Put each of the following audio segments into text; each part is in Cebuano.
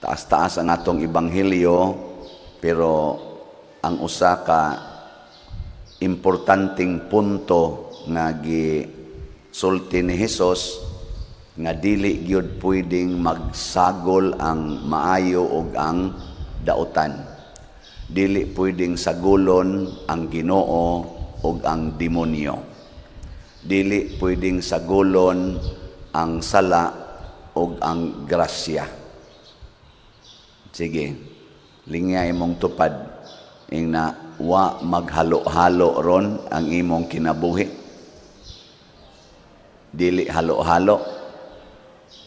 Taas-taas ang atong ebanghelyo, pero ang usa ka importanteng punto nga gisulti ni Hesus nga dili gyud pwedeng magsagol ang maayo ug ang dautan. Dili pwedeng sagolon ang Ginoo ug ang demonyo. Dili pwedeng sagolon ang sala ug ang grasya. Sige, lingya imong tupad ing na wa maghalo-halo ron ang imong kinabuhi. Dili halo-halo.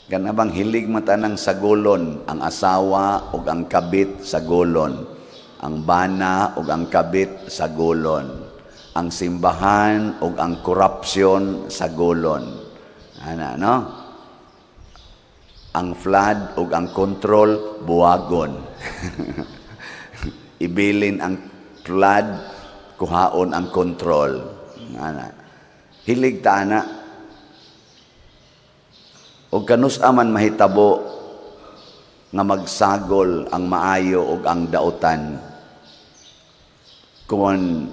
Kana bang hilig mata ng sagolon ang asawa ug ang kabit sagolon, ang bana ug ang kabit sagolon, ang simbahan ug ang korupsyon sagolon. Ana, no? Ang flood ug ang control buwagon. Ibilin ang flood, kuhaon ang control. Ana. Hilig ta ana. O kanus-a man mahitabo nga magsagol ang maayo ug ang dautan kung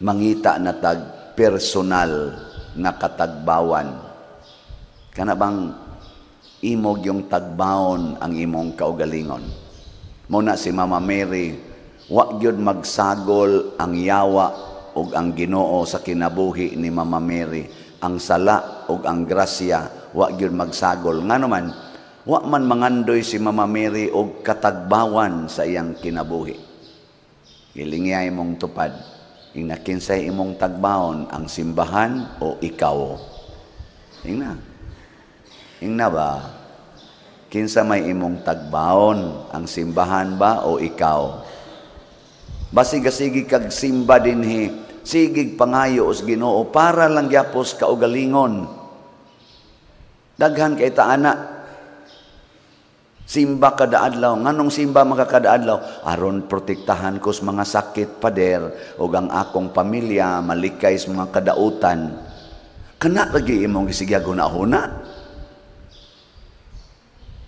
mangita na tag personal nga katagbawan? Kana bang imog yung tagbawon ang imong kaugalingon? Muna si Mama Mary, wa gyud magsagol ang yawa ug ang Ginoo sa kinabuhi ni Mama Mary. Ang sala ug ang grasya wa gyud magsagol. Ngano man, wa man mangandoy si Mama Mary og katagbawan sa iyang kinabuhi. Gilingya imong tupad. Ingna kinsay imong tagbawon, ang simbahan o ikaw? Ingna. Ingna ba? Kinsa may imong tagbawon, ang simbahan ba o ikaw? Basiga sige kag simba dinhi, sigig pangayo os Ginoo para lang gyapos kaugalingon. Daghan kay ta ana. Simba kada adlaw. Nganong simba makakada adlaw? Aron protektahan ko sa mga sakit, pader, ug ang akong pamilya malikay sa mga kadautan. Kana lagi imong gisigya huna-huna.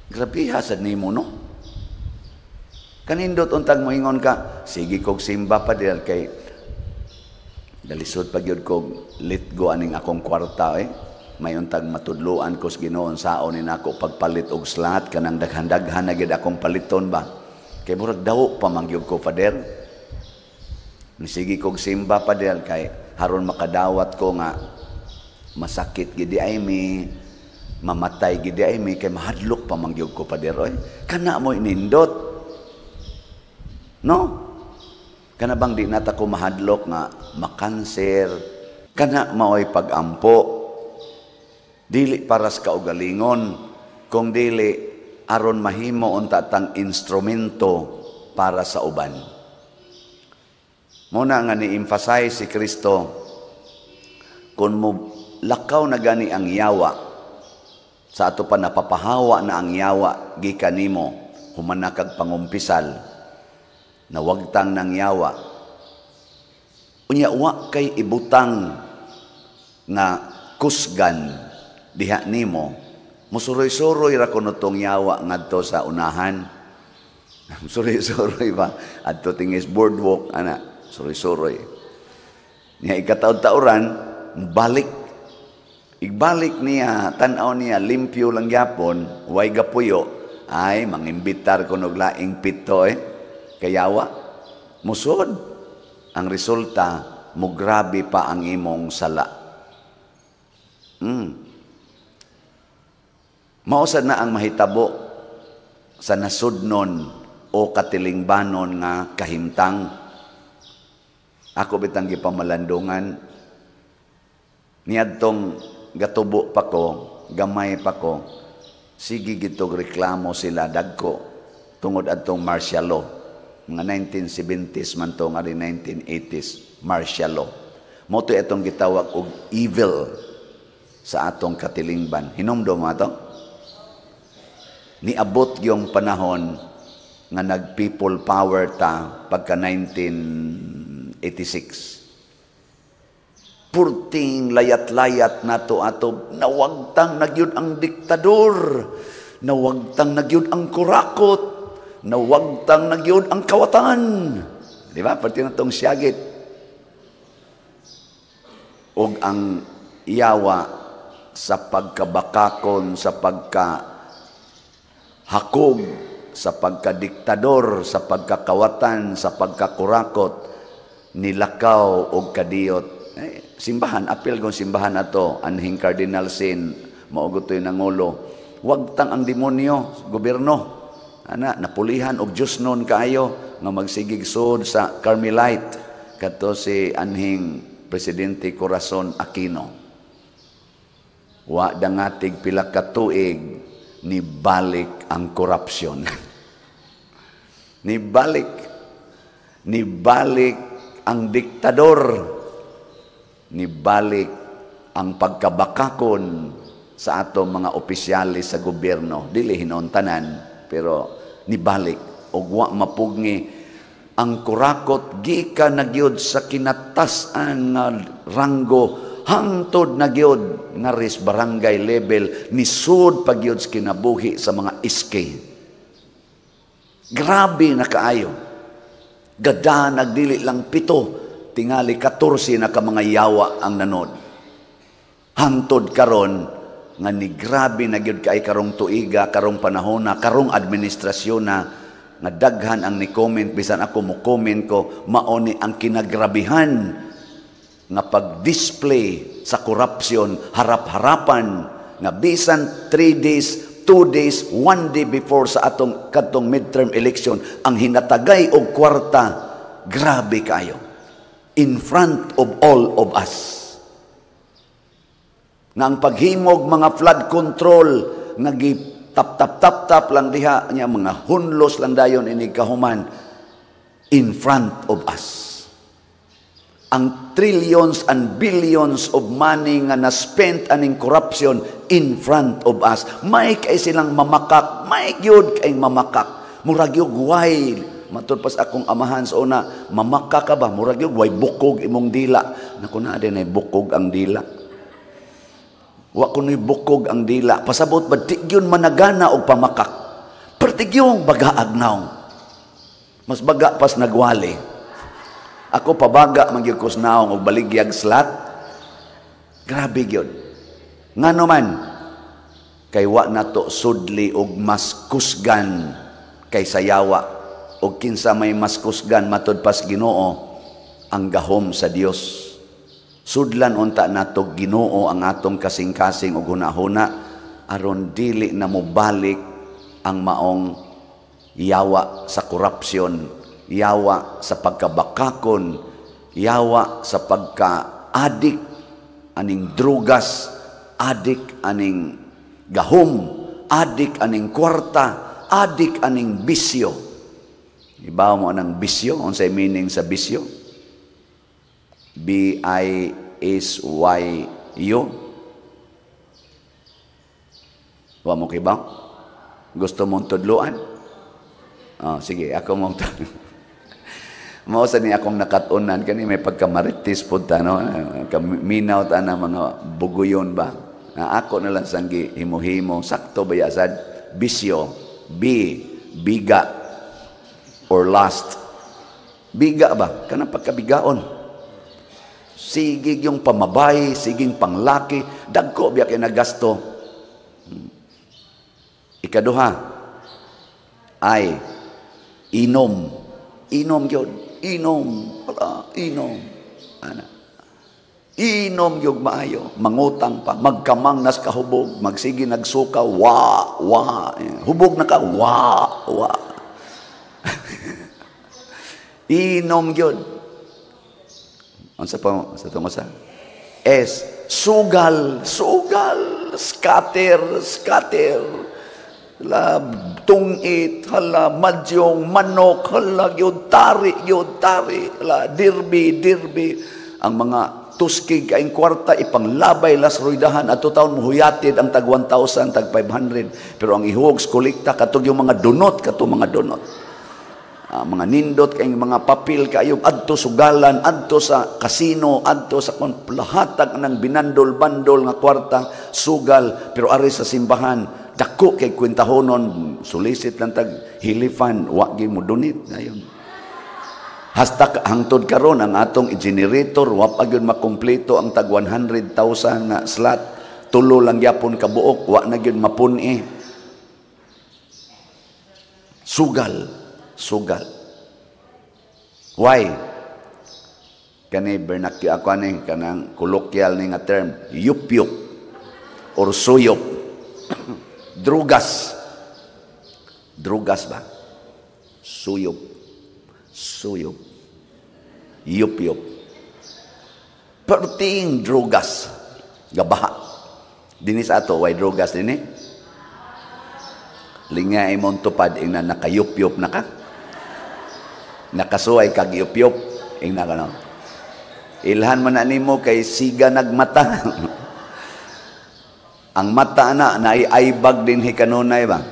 Grabe sad nimo, no? Kanindot untag moingon ka, "Sige kog simba, pader, kay dalisod pa gyud kog let go aning akong kwarta eh. May untag matudloan ko sa Ginoo saon ni nako pagpalit og slot, kanang daghan-daghan na gyud akong paliton ba. Kay murag daw pa man gyud ko, pader. Nisige kog simba, pader, kay haron makadawat ko nga masakit gid ay mi, mamatay gid ay mi, kay mahadlok pa man gyud ko, pader oy." Kana mo inindot. No? Kana bang di nata ko mahadlok nga makanser? Kana maoy pagampo. Dili para sa kaugalingon, kung dili aron mahimo unta tang instrumento para sa uban. Muna nga ni-emphasize si Kristo, kung mo lakaw na gani ang yawa, sa ato pa napapahawa na ang yawa gikan nimo, human na kag pangumpisal, nawagtang ng yawa. Unya wa kay ibutang nga kusgan diha nimo, musuroy-suroy ra kuno tong yawa ngadto sa unahan. Suroy-suroy ba? Adto tingis boardwalk ana, suroy-suroy. Niya ikataod-taoran, balik. Igbalik niya, tan-aw niya, limpyo lang gyapon, way gapuyo, ay mangimbitar kuno og laing pito eh. Kayawa, musod. Ang resulta, mugrabe pa ang imong sala. Mausad na ang mahitabo sa nasudnon o katilingbanon nga kahimtang. Ako bitang gipamalandungan, niadtong gatubo pa ko, gamay pa ko, sige gitog reklamo sila dagko tungod adtong martial law. Mga 1970s man to, nga 1980s, martial law. Mo to itong gitawag og evil sa atong katilingban. Hinumdum mo ato? Niabot yung panahon nga nag-people power ta pagka 1986. Purting layat-layat nato ato, nawagtang na gyud ang diktador. Nawagtang na gyud ang kurakot, nawagtang na gyud ang kawatan. Di ba? Pati na tong siyagit. Og ang yawa sa pagkabakakon, sa pagkahakog, sa pagkadiktador, sa pagkakawatan, sa pagkakurakot, nilakaw og kadiyot. Eh, simbahan, apil kung simbahan ato, anhing cardinal sin, mao to'y nangulo. Wagtang ang demonyo, gobyerno. Ana, napulihan og Diyos nun kaayo nga magsigig sud sa Carmelite kadto si anhing Presidente Corazon Aquino. Wa dangatig pila ka tuig, ni balik ang korupsyon. Ni balik. Ni balik ang diktador. Ni balik ang pagkabakakon sa ato mga opisyalis sa gobyerno. Dili hinon tanan, pero nibalik og wa mapugni ang kurakot, gikan na gyud sa kinatas-an nga ranggo hangtod na gyud nga ris barangay level, nisud pa gyud sa kinabuhi sa mga SK. Grabe na kaayo. Gada nagdili lang 7, tingali 14 na ka mga yawa ang nanod. Hangtod karon nga ni grabe na gyud kay karong tuiga, karong panahona, karong administrasyon na nga daghan ang ni-comment, bisan ako mo comment ko, mao ni ang kinagrabihan nga pag-display sa corruption harap-harapan nga bisan 3 days, 2 days, 1 day before sa atong kadtong midterm election ang hinatagay og kwarta, grabe kayo in front of all of us. Nga ang paghimog mga flood control nga gi tap tap tap tap lang diha niya, mga hunlos lang dayon inig kahuman in front of us. Ang trillions and billions of money nga na-spent aning corruption in front of us. May kay silang mamakak, may gyud kay mamakak. Murag gyud way matud pas akong amahan sa una, "Mamaka ka ba? Murag gyud way bukog imong dila." Naku, na din ay bukog ang dila. Wa kuno'y bukog ang dila. Pasabot ba, di gyud managana og pamakak. Perti gyud bagaag naong. Mas baga pas nagwali. Ako pabaga man gyud kos naong og baligyag slat. Grabe gyud. Ngano man kay wa nato sudli og mas kusgan kaysa yawa, og kinsa may mas kusgan matud pas Ginoo, ang gahom sa Dios. Sudlan unta nato Ginoo ang atong kasing-kasing og hunahuna aron dili na mobalik ang maong yawa sa korupsyon, yawa sa pagkabakakon, yawa sa pagka-adik aning drugas, adik aning gahom, adik aning kwarta, adik aning bisyo. Ibaw mo anang bisyo, unsay meaning sa bisyo? B-I-S-Y-U. Wa mo kibaw? Gusto mong tudluan? Oh, sige, ako mong mao sa ni akong nakatunan kani may pagkamaritis pud ta, no, kaminaw ta na mga buguyon ba. Na ako na lang sanggi himo-himo sakto ba yasad bisyo. B, biga or lust. Biga ba kanang pagkabigaon, sige yung pamabay, siging panglaki, dagko biya kay nagasto. Ikaduha ay inom. Inom gyud, inom, wala, inom. Ana. Inom gyud maayo, mangutang pa, magkamang nas kahubog, magsige nagsuka, wa, wa. Hubog na ka, wa, wa. Inom gyud. Unsa pa sa tungo sa S, sugal, sugal, scatter, scatter. La tungit, hala madyong, manok, hala gyud tari, gyud tari, hala dirby, dirby. Ang mga tuskig kaing kwarta ipanglabay las roydahan ato taon muhuyatid ang tag 1,000, tag 500, pero ang ihuog kolekta katong yung mga donot, kato mga donot. Mga nindot kayong mga papel kayo adto sugalan, adto sa kasino, adto sa lahatag ng binandol-bandol nga kwarta sugal, pero ari sa simbahan Dako kay kwentahonon, solicit lang tag hilifan, wa gyud mo donate ayon. Hasta hangtod karon ang atong generator wa pa gyud makumpleto ang tag 100,000 nga slot. Tulo lang gyapon kabuok, wa na gyud mapun-i. Sugal, sugal. Why? Kani bernakyo ako ani kanang colloquial ni nga term, yupyup or suyop. Drugas. Drugas ba? Suyop. Suyop. Yupyup. Perting drugas. Gabaha. Dini sa ato, why drugas dini? Linga imong tupad, ingna nakayupyup na ka. Nakasuway kag yupyup. Ingna ka no. Ilhan man na nimo kay siga nagmata. Ang mata ana naay bag din hi kanunay ba.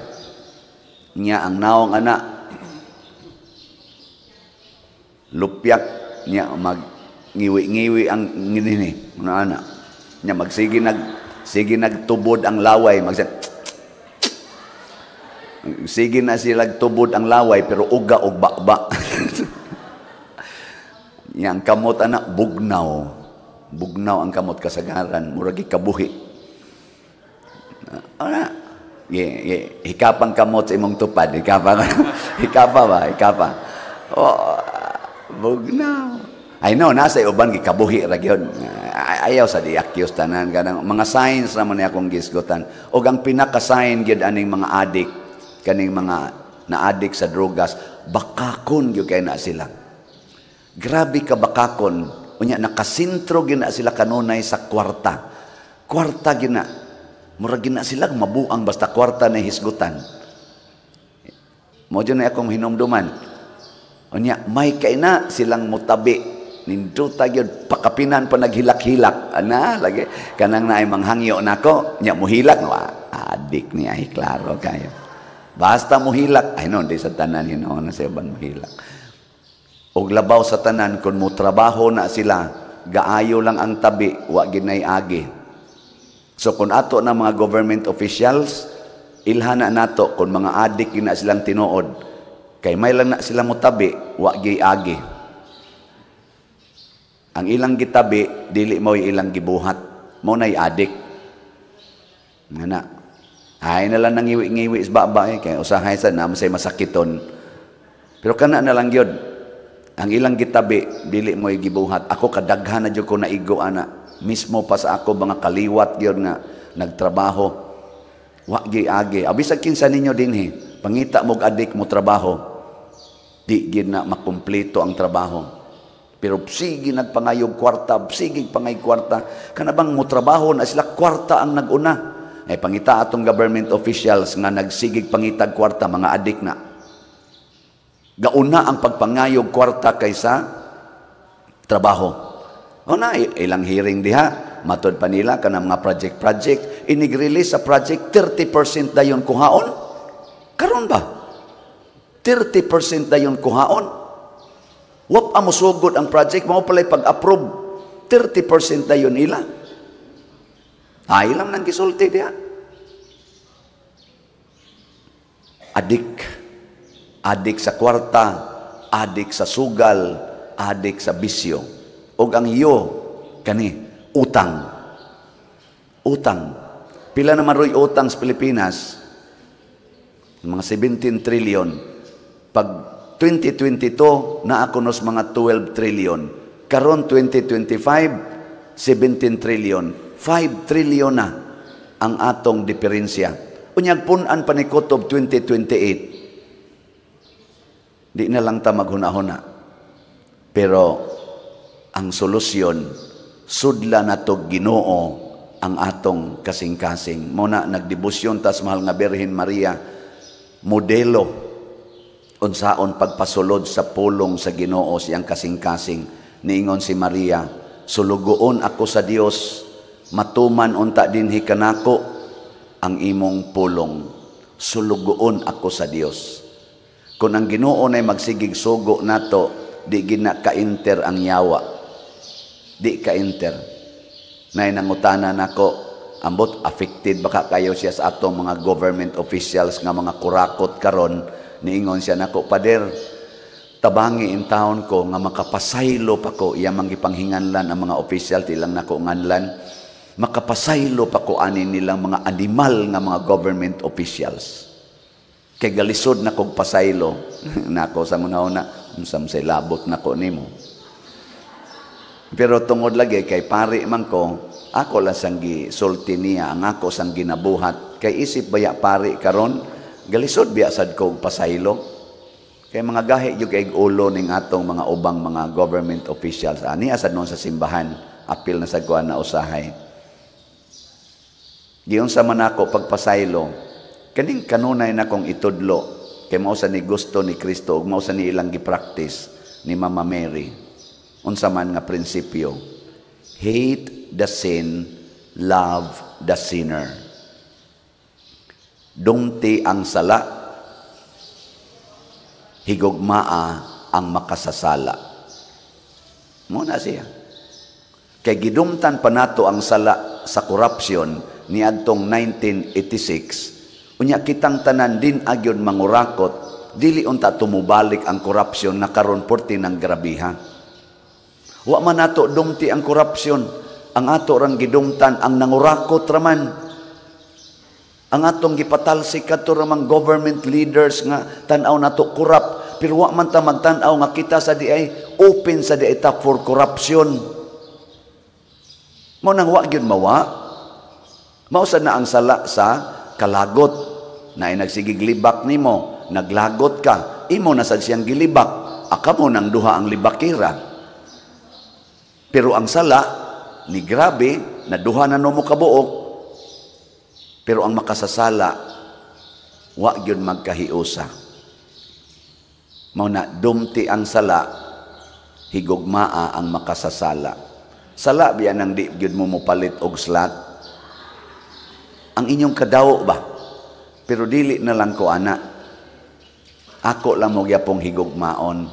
Nya ang naong ana lupyak nya mag ngiwi-ngiwi ang ngini ano ana. Nya magsige nag sige nagtubod ang laway, mag sige na sila tubod ang laway pero uga og bakba. Nya ang kamot ana bugnaw. Bugnaw ang kamot kasagaran, murag kabuhi. Ana, ye, ye, hikapang kamot sa imong tupad, hikapa, hikapa ba, hikapa. Oh, bugnaw. I know, nasa uban gikabuhi ra gyud. Ayaw sa di-accuse tanan kanang mga signs naman ni akong gisgutan. Og ang pinaka-sign gyud aning mga adik, kaning mga na-addict sa drogas, bakakon gyud kay na sila. Grabe ka bakakon. Unya nakasintro gyud na sila kanunay sa kwarta. Kwarta gyud na. Murag gyud na sila mabuang basta kwarta na hisgutan. Mo na akong hinumduman. Unya may kay na silang mutabi. Ninduta gyud pakapinan pa naghilak-hilak. Ana lagi kanang naay manghangyo nako, nya muhilak wa adik ni ay klaro kayo. Basta muhilak, ay no, di sa tanan hinuon na sa uban muhilak. Og labaw sa tanan kun mo trabaho na sila, gaayo lang ang tabi, wa ginay agi. So kung ato na mga government officials, ilhan na nato kung mga adik gina silang tinuod, kay may lang na sila motabi, wa gi agi. Ang ilang gitabi, dili mo ilang gibuhat. Mo na'y adik. Nga na. Ay na lang nangiwi-ngiwi sa baba eh, kay usahay sa naman say masakiton. Pero kana na lang yun. Ang ilang gitabi, dili mo gibuhat. Ako kadaghan na jud ko naigo ana. Mismo pa sa ako mga kaliwat gyud nga nagtrabaho. Wa gi agi. Abisag kinsa ninyo dinhi, pangita mog adik mo trabaho. Di gid na makumpleto ang trabaho. Pero sige nagpangayog kwarta, sige pangay kwarta. Kana bang mo trabaho na sila kwarta ang naguna. Ay pangita atong government officials nga nagsigig pangitag kwarta, mga adik na. Gauna ang pagpangayog kwarta kaysa trabaho. O na, ilang hearing diha, matod pa nila kanang mga project-project, inig-release sa project, 30% dayon kuhaon. Karon ba? 30% dayon kuhaon. Wap amo sugod ang project, mao pala'y pag-approve, 30% dayon nila. Ay lang nang gisulti diha. Adik. Adik sa kwarta, adik sa sugal, adik sa bisyo. Og ang iyo, kani, utang. Utang. Pila naman ro'y utang sa Pilipinas? Mga 17 trillion. Pag 2022, naakunos mga 12 trillion. Karon 2025, 17 trillion. 5 trillion na ang atong diferensya. Unyag punan pa ni Kutob 2028. Di na lang ta maghuna-huna. Pero ang solusyon, sudla na to Ginoo ang atong kasing-kasing. Muna nagdebosyon tas mahal nga Birhen Maria, modelo unsaon pagpasulod sa pulong sa Ginoo siyang kasing-kasing. Niingon si Maria, sulugoon ako sa Dios, matuman unta dinhi kanako ang imong pulong. Sulugoon ako sa Dios. Kung ang Ginoo nay magsigig sugo nato, di gina ka-enter ang yawa. Di ka-enter. Nay nangutana nako Ambot, affected baka kayo siya sa atong mga government officials nga mga kurakot karon. Niingon siya nako, "Pader, tabangi in taon ko nga makapasaylo pa ko." Iya mang gipanghinganlan ang mga official, tilang nako nganlan. Makapasaylo pa ko ani nilang mga animal nga mga government officials. Kay galisod na kog pasaylo nako sa una-una, unsa man say labot nako nimo. Pero tungod lagi kay pari man ko, ako lang sang gisulti niya ang ako sang ginabuhat. Kay isip baya pari karon, galisod biya sad ko og pasaylo. Kay mga gahi gyud kay ulo ning atong mga ubang mga government officials. Ani asad noon sa simbahan, apil na sa kuan na usahay. Giunsa man ako pagpasaylo, kaning kanunay na kong itudlo, kay mao sa ni gusto ni Kristo ug mao sa ni ilang gi-practice ni Mama Mary. Unsa man nga prinsipyo? Hate the sin, love the sinner. Dumti ang sala, higugmaa ang makasasala. Mao na siya. Kay gidumtan pa nato ang sala sa corruption niadtong 1986. Unya kitang tanan din agyon mangurakot, dili unta tumubalik ang corruption na karon porti ng grabiha. Wa man nato dumti ang corruption. Ang ato rang gidumtan ang nangurakot raman. Ang atong gipatalsik kadto ramang government leaders nga tan-aw nato corrupt, pero wa man ta magtan-aw nga kita sa di ay open sa di ay ta for corruption. Mao nang wa gyud mawa. Mao sad na ang sala sa kalagot na ay nagsigig libak nimo, naglagot ka, imo na sad siyang gilibak, aka mo nang duha ang libakira. Pero ang sala ni grabe na duha na mo kabuok. Pero ang makasasala wa gyud magkahiusa. Mao na dumti ang sala, higugmaa ang makasasala. Sala biya nang di gyud mo mopalit og slot. Ang inyong kadawo ba? Pero dili na lang ko ana. Ako lang mo gyapong higugmaon.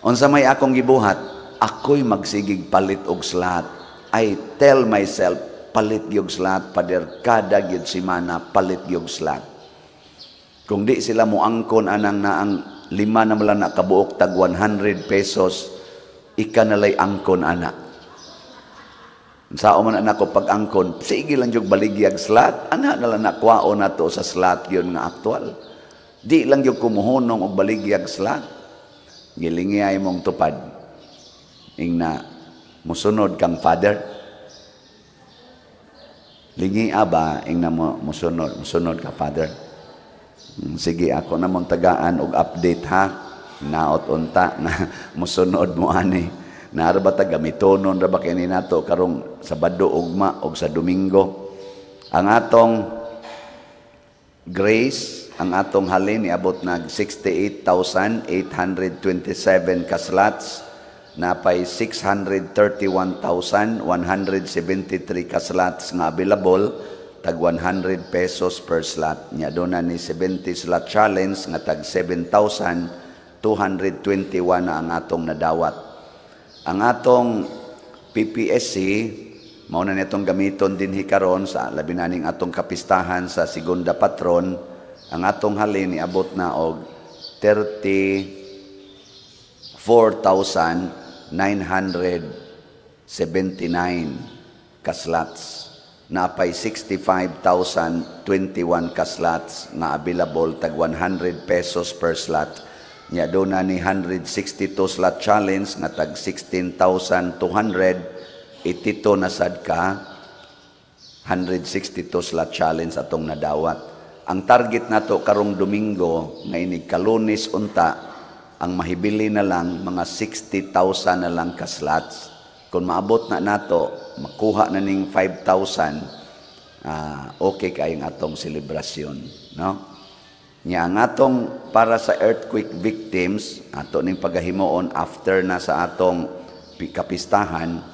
Unsa may akong gibuhat, ako'y magsigig palit og slot. I tell myself, palit gyud slot, pader, kada gyud semana palit gyud slot. Kung di sila moangkon anang naang lima na lang na kabuok tag 100 pesos, ika nalay angkon ana. Sao man anak ko pag angkon, sige lang yung baligyag slot, ana na lang nakuwaon na to sa slot yun nga aktual. Di lang yung kumuhunong og baligyag slot. Gilingi ay mong tupad. Ingna, musunod kang father. Lingi aba, ingna mo, musunod, musunod ka, father. Sige, ako na mong tagaan og update ha. Naot unta na musunod mo ani. Naara ba ta gamitonon ra ba kini nato karong Sabado ugma og sa Domingo. Ang atong grace, ang atong halin niabot nag 68,827 ka slots, napay 631,173 ka slots nga available, tag 100 pesos per slot. Nya doon na ni 70 slot challenge nga tag 7,221 na ang atong nadawat. Ang atong PPSC mao na nitong gamiton dinhi karon sa labi na ning atong kapistahan sa segunda patron. Ang atong halin niabot na og 34,979 ka slots. Napay 65,021 ka slots nga available, tag 100 pesos per slot. Nya doon na ni 162 slot challenge nga tag 16,282 na sad ka 162 slot challenge atong nadawat. Ang target nato karong Domingo nga inig Kalunes unta, ang mahibili na lang mga 60,000 na lang ka slots. Kung maabot na nato, makuha na ning 5,000, okay kayong atong selebrasyon, no? Nya ang atong para sa earthquake victims, ato ning pagahimuon after na sa atong kapistahan,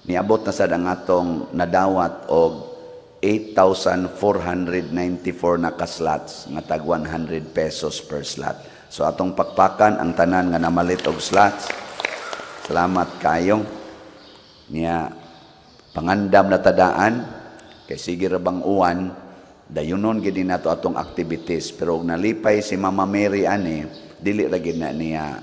niabot na sad ang atong nadawat og 8,494 na ka-slots nga tag 100 pesos per slot. So atong pakpakan ang tanan nga namalit og slots. Salamat kayo. Niya Pangandam na tadaan kay sige ra bang uwan, dayunon gid nato atong activities, pero og nalipay si Mama Mary ani, dili ra gid na niya,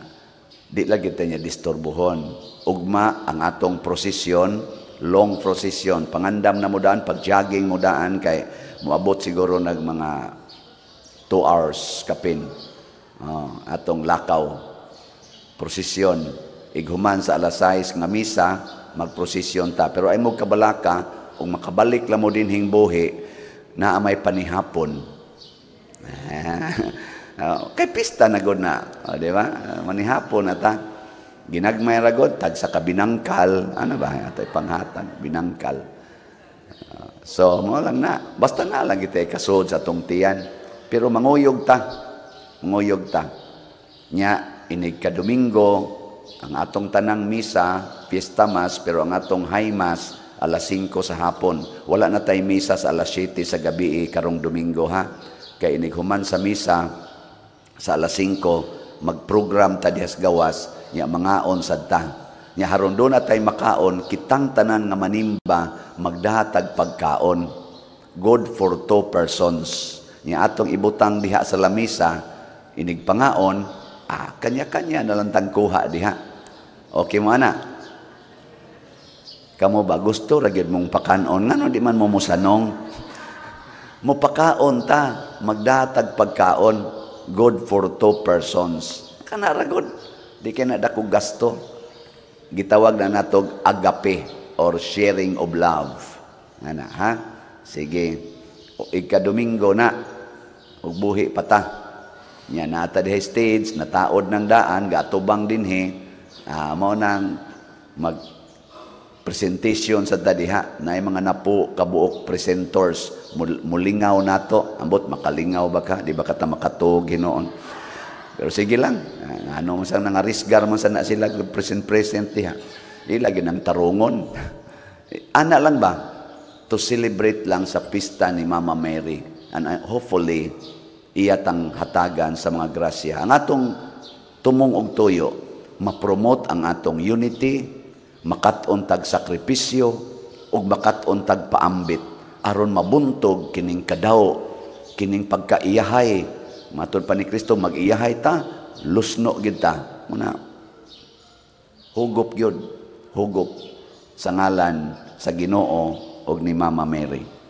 di lagi ta niya disturbuhon. Ugma ang atong prosesyon, long procession. Pangandam na mo daan, pag jogging mo daan kay moabot siguro nag mga 2 hours kapin. Oh, atong lakaw prosesyon, ighuman sa alas 6 nga misa, magprosesyon ta. Pero ay mo kabalaka ug makabalik lang mo dinhing buhi na may panihapon. Oh, kay pista na gud na, oh, di ba? Manihapon na ta. Ginagmay ra gud tag sa kabinangkal, ano ba atay panghatag binangkal. So mo lang na, basta na lang kita kasud sa atong tiyan. Pero manguyog ta. Manguyog ta. Nya inig ka Domingo ang atong tanang misa, fiesta mass, pero ang atong high mass alas 5 sa hapon. Wala na tay misa sa alas 7 sa gabi karong Domingo ha. Kay inig human sa misa sa alas 5, magprogram ta dihas gawas, nya mangaon sad ta. Nya haron do na tay makaon, kitang tanan nga manimba magdahatag pagkaon. Good for two persons. Nya atong ibutang diha sa lamisa, inig pangaon, kanya-kanya na lang tang kuha diha. Okay mo ana? Kamo ba gusto ra gyud mong pakanon, ngano di man mo musanong? Mopakaon ta, magdatag pagkaon, good for two persons. Kana ra gud. Di kay na dako gasto. Gitawag na natog agape or sharing of love. Ana ha? Sige. O ika-Domingo na ug buhi pa ta. Nya nata diha stage, nataod ng daan, gatubang dinhi. Mao nang mag presentation sa diha na mga napo kabuok presenters, mulingaw nato. Ambot makalingaw ba ka, di ba ka ta makatug hinuon, pero sige lang. Ano man sa nangarisgar man sa na sila present present diha, di lagi nang tarungon ana lang ba, to celebrate lang sa pista ni Mama Mary and hopefully iya tang hatagan sa mga grasya. Ang atong tumong og tuyo, ma-promote ang atong unity, makat-on tag sakripisyo ug makat-on tag paambit aron mabuntog kining kadaw, kining pagkaiyahay. Matud pa ni Kristo, mag-iyahay ta, lusno gid ta. Muna hugop gyud, hugop sa ngalan sa Ginoo og ni Mama Mary.